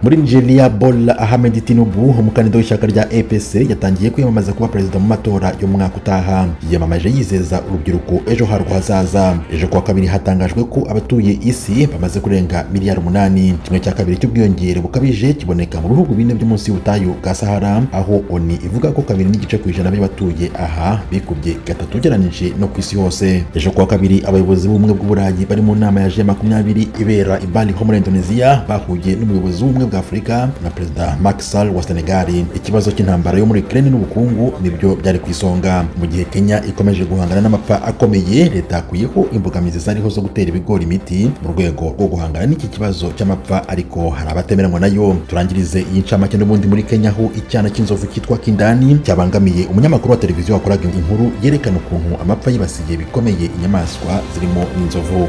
Muri Nigeria, Bola Ahmed Tinubu, umukandida w'ishyaka rya APC, yatangiye kwiyamamaza kuba perezida mu matora y'umwaka utaha. Yiyamamaje yizeza urubyiruko ejo harwo hazaza. Ejo kuwa kabiri hatangajwe ko abatuye isi bamaze kurenga miliyari 8. 1/2 cy'ubwiyongere bukabije kiboneka mu bihugu bine byo munsi y'ubutayu bwa Sahara, aho ONU ivuga ko 2.5% by'abatuye aha bikubye gatatu ugereranyije no ku isi hose. Ejo kuwa kabiri abayobozi b'Ubumwe bw'Uburayi bari mu nama ya G20 ibera i Bali ho muri Indonesia bahuye n'umuyobozi w'Ubumwe bwa Afurika na Perezida Macky Sall wa Senegal. Ikibazo cy'intambara yo muri Ukraine n'ubukungu nibyo byari ku isonga. Mu gihe Kenya ikomeje guhangana n'amapfa akomeye, leta yakuyeho imbogamizi zariho zo gutera ibigori imiti mu rwego rwo guhangana n'iki kibazo cy'amapfa, ariko hari abatemeranywa nayo. Turangirize iyi ncamake n'ubundi muri Kenya, aho icyana cy'inzovu cyitwa Kindani cyabangamiye umunyamakuru wa televiziyo wakoraga inkuru yerekana ukuntu amapfa yibasiye bikomeye inyamaswa zirimo n'inzovu.